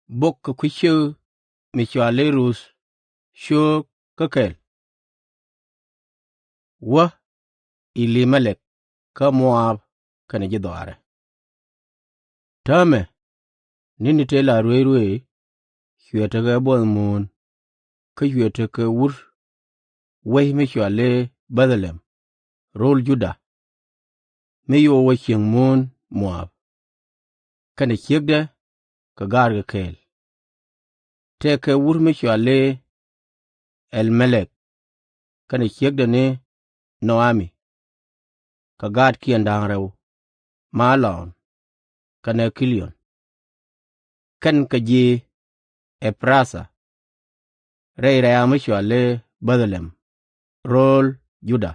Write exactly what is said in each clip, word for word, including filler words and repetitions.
Bok kɛ kui̱ ciek mi cɔal i̱ Ruth cio̱o̱k kä kɛl. Wä Ilimelek kä Moab kɛnɛ ji̱ dhɔaarɛ. Täämɛ ni̱ni tëë la ruëëc ruëëc, cuɛ tekɛ buɔth muun, kä cuɛ tekɛ wut wec mi cɔal i̱ Beth-lɛm, rööl Juda, mi yook wä cieŋ muun Moab, kɛnɛ ciekdɛ kɛ gaatkɛ kɛɛl. Tëëkɛ wut mi cɔal i̱ Ɛl-melek, kɛnɛ ciekdɛ ni Nɔ-ami, kɛ gaatkiɛn da̱ŋ rɛw, Malɔn kɛnɛ Kiliɔn. Kɛn kɛ ji̱ Ɛ-pra-tha, rɛy rɛ̈ɛ̈k mi cɔal i̱ Beth-lɛm, rööl Juda.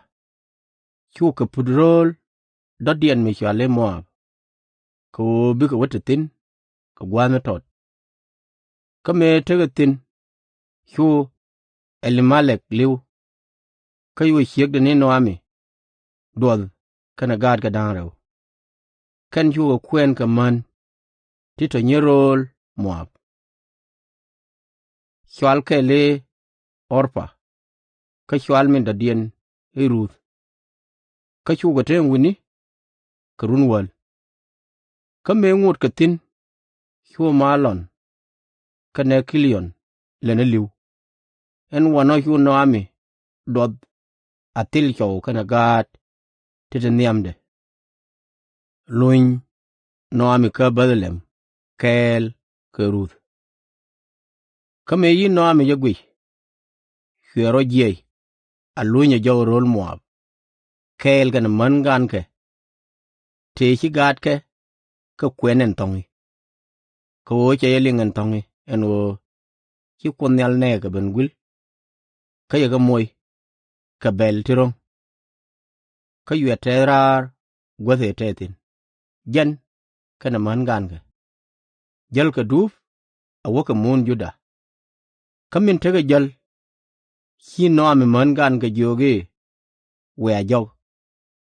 Cukɛ put rööl dɔ̱diɛn mi cɔal i̱ Moab, kɛ ɣöö bikɛ wä te thi̱n kɛ gua̱a̱th mi tɔt. Kä mëë tekɛ thi̱n, cu Ɛl-melek li̱w, kä cu ciekdɛ ni Nɔ-ami duɔth kɛnɛ gaatkɛ da̱ŋ rɛw. Kɛn cukɛ kuɛn kɛ män ti tɔ̱ nyier rööl Moab. Cɔal kɛl i̱ Ɔr-pa, kä cɔal min dɔ̱diɛn i̱ Ruth. Kä cukɛ te wi̱ni kɛ run wäl. Kä mëë ŋot kɛ thi̱n, cu Malɔn kɛnɛ Kiliɔn lɛni li̱w, ɛn wanɔ cu Nɔ-ami duɔth a thil cɔw kɛnɛ gaat ti te nhiamdɛ. Luny Nɔ-ami kä Beth-lɛm kɛɛl kɛ Ruth. Kä mëë yi̱n Nɔ-ami jɛ guic, cuɛ rɔ jiɛc a lunyɛ jɔk rööl Moab, kɛɛl kɛnɛ män gaatkɛ, tëë ci gaatkɛ kɛ kuɛn ɛn thɔ̱ŋ i̱, kɛ ɣöö cɛ jɛ liŋ ɛn thɔ̱ŋ i̱, ɛn ɣöö ci Kuoth Nhial nɛɛkɛ ben gui̱l, kä cɛ kɛ moc kɛ bɛl ti ro̱ŋ. Kä cuɛ tɛth raar guäth ëë tɛth thi̱n, jɛn kɛnɛ män gaatkɛ. Jälkɛ dup a wäkɛ muun Juda. Kä min tekɛ jäl, ci Nɔ-ami män gaatkɛ jiök i̱, Wiaa jɔk,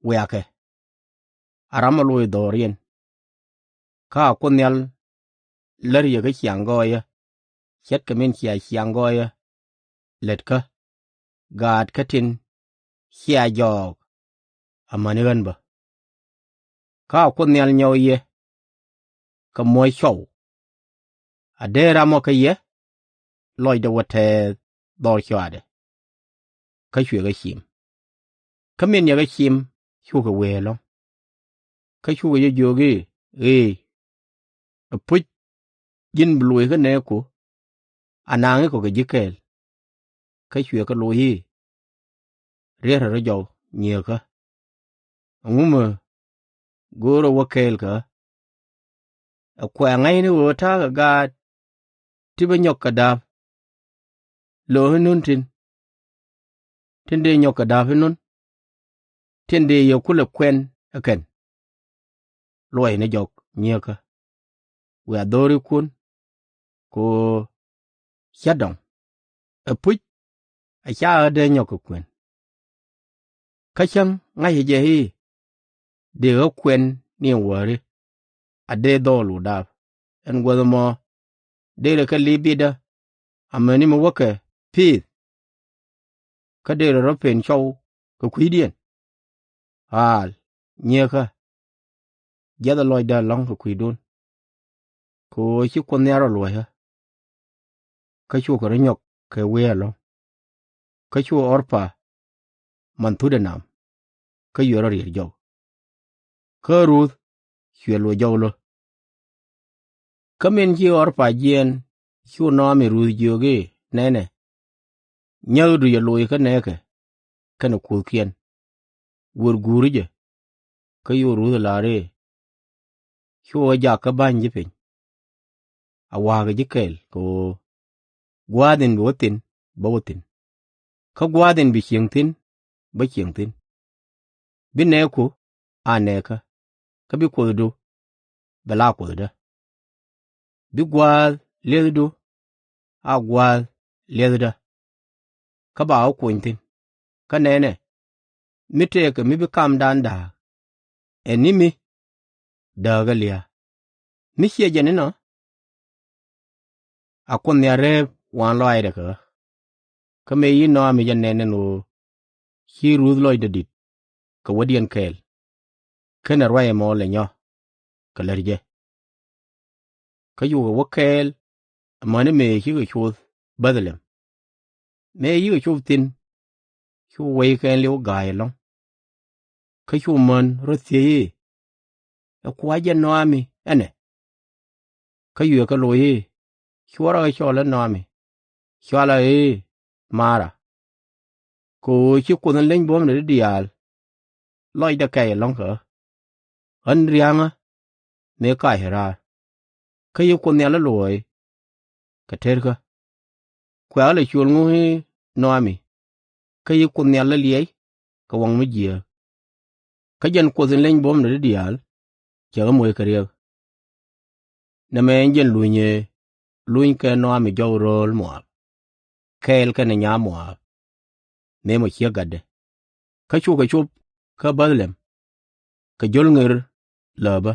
wiaa kɛ, a ram ɔ loc dhɔriɛn. Kä a Kuoth Nhial lät yɛ kä ciaŋ gɔɔyä, ce̱tkɛ min cia ciaŋ gɔɔyä lät kä, gaatkä tin cia jɔɔk amäni ɣän bä. Kä a Kuoth Nhial nyɔk yɛ kɛ muɔ̱c cɔw, a dee ram ɔ kä yɛ lɔcdɛ wä tɛɛth dhɔr cɔaadɛ. Kä cuɛ kɛ cim. Kä min yɛ kɛ cim, cukɛ wëë ɛlɔ̱ŋ. Kä cukɛ jɛ jiök i̱, Ëë, ɛpuc ji̱n bi loc kä nɛɛku, a naŋ i̱ kɔ kɛ ji̱ kɛɛl. Kä cuɛ kɛ loc i̱, Riet rɔ jɔw, nyieekä. Ɛŋu mi go̱o̱rä wä kɛɛl kä? Ɛ kuɛ ŋa̱cni ɣöö ta̱a̱ kɛ gaat ti bä nyɔk kɛ da̱a̱p. Lo̱o̱ inun tin, tin dee nyɔk kɛ da̱a̱p inun, tin dee yɛ kulɛ kuɛn ɛ kɛn. Luɔcni jɔk, nyieekä. Wiaa dho̱rikun, kɛ ɣöö cä dɔŋ. Ɛpuc, a ca ɣä dee nyɔk kɛ kuɛn. Kä cäŋ ŋa̱cä jɛ i̱, Dëë ɣä kuɛn ni wäri, a dee dhɔɔl wu da̱a̱p. Ɛn guäth ɛmɔ, dërɛ kɛ li̱i̱p bitdä, amäni mi wäkɛ pi̱i̱th. Kä dërɛ rɔ pen cɔw kɛ kui̱diɛn. Ɣaal, nyieekä, jiathɛ lɔcdä ɛlɔ̱ŋ kɛ kui̱dun. Kɛ ɣöö ci Kuoth Nhial rɔ luɔ̱cä. Kä cukɛ rɔ nyɔk kɛ wëë ɛlɔ̱ŋ. Kä cu Ɔr-pa man thutdɛ nam, kä cuɛ rɔ riet jɔw. Kä Ruth cuɛ loc jɔw lo̱. Kä min ci Ɔr-pa jiɛɛn, cu Nɔ-ami Ruth jiök i̱, Nɛnɛ, nyääkdu cɛ loc kä nɛɛkɛ kɛnɛ kuthkiɛn. Wër guuri jɛ. Kä cu Ruth lar i̱, Cu ɣä jak kä ba̱ny ji̱ piny, a wa̱a̱kɛ ji̱ kɛɛl, kɛ ɣöö gua̱a̱th in bi wä thi̱n, bä wä thi̱n. Kä gua̱a̱th in bi cieŋ thi̱n, bä cieŋ thi̱n. Bi nɛɛku a nɛɛkä, kä bi Kuothdu bɛ la Kuothdä. Bi gua̱a̱th li̱ethdu a gua̱a̱th li̱ethdä, kä ba wä kuny thi̱n. Kä nɛnɛ, mi tëëkɛ mi bi kamdan da̱a̱k, ɛ ni mi dääkä lia̱a̱. Mi ciɛ jɛn inɔ, A Kuoth Nhial reep wanlɔaacdɛ kɛ ɣä. Kä mëë ci Nɔ-a-mi jɛ nɛn ɛn ɣöö ci Ruth lɔcdɛ di̱t kɛ wädiɛn kɛɛl, /kenɛ ruac ɛmɔ lɛ nyɔk kɛ lät jɛ. Kä cukɛ wä kɛɛl amäni mëë cikɛ coth Beth-lɛm. Mëë cikɛ cop thi̱n, cu wec kɛɛliw ga̱a̱c ɛlɔ̱ŋ. Kä cu män rɔ thiec i̱, Ɛ kua jɛn Nɔ-a-mi ɛnɛ? Kä cuɛ kɛ loc i̱, Cuarɛ ɣä cɔl ɛ Nɔ-a-mi, cɔalɛ i̱ Mara. Kɛ ɣöö ci Kuoth in leny buɔ̱mdɛ ti diaal lɔcdɛ kɛɛc ɛlɔ̱ŋ kɛ ɣä. Ɣän ria̱ŋä mëë kacä raar, kä ci Kuoth Nhial ɛ luɔ̱ɔ̱c kɛ tetkä. Kuɛ ɣä lɛ ciöl ŋu i̱ Nɔ-a-mi, kä ci Kuoth Nhial ɛ liɛc kɛ waŋ mi jiääk. Kä jɛn Kuoth in leny buɔ̱mdɛ ti diaal cɛ ɣä moc kɛ riɛk. Nɛmɛ ɛn jɛn luny ëë luny kɛ Nɔ-a-mi jɔk ro̱o̱l Mɔ-ab kɛɛl kɛnɛ nyaa Mɔ-ab, mëë mɔ ciek gatdɛ. Kä cukɛ cop kä Beth-lɛm kɛ jio̱l ŋer lääpä.